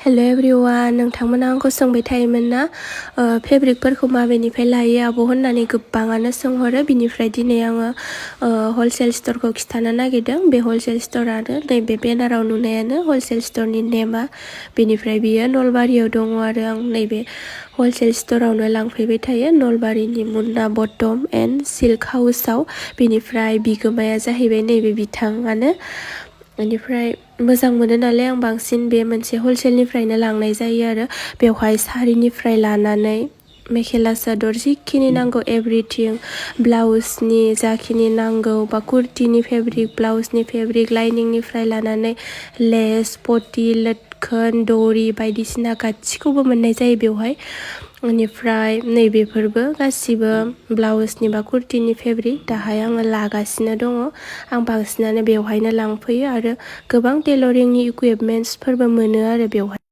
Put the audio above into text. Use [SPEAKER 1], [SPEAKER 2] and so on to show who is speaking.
[SPEAKER 1] हेल' everyone, नोंथांमोना आंखौ सोंबाय थायोमोन ना फेब्रिकफोरखौ माबेनिफ्राय लायो आब' होननानै गोबाङानो सोंहरो। बिनिफ्राय दिनै आङो हलसेल स्ट'रखौ खिन्थानो नागिरदों। बे हलसेल स्ट'रानो नैबे बेनाराव नुनायानो हलसेल स्ट'रनि नेमा। बेनिफ्राय बियो नलबारियाव दङ आरो आं नैबे हलसेल स्ट'रावनो लांफैबाय थायो, नलबारिनि मुन्ना बटम एन्ड सिल्क हाउसाव। बेनिफ्राय बिगोमाया जाहैबाय नैबे बिथाङानो। बेनिफ्राय मोजां मोनो नालाय आं बांसिन बे मोनसे हलसेलनिफ्रायनो लांनाय जायो आरो बेवहाय सारिनिफ्राय लानानै मेखेला सादर जिखिनि नांगौ एभ्रिथिं, ब्लाउसनि जाखिनि नांगौ बा कुर्तिनि फेब्रिक, ब्लाउसनि फेब्रिक, लाइनिंनिफ्राय लानानै लेस, पटि, लोटखोन, दरि बायदिसिना गासिखौबो मोननाय जायो बेवहाय। बेनिफ्राय नैबेफोरबो गासिबो ब्लाउसनि बा कुर्तिनि फेब्रिक दाहाय आङो लागासिनो दङ। आं बांसिनानो बेवहायनो लांफैयो आरो गोबां टेलरिंनि इकुइपमेन्ट्सफोरबो मोनो आरो बेवहाय।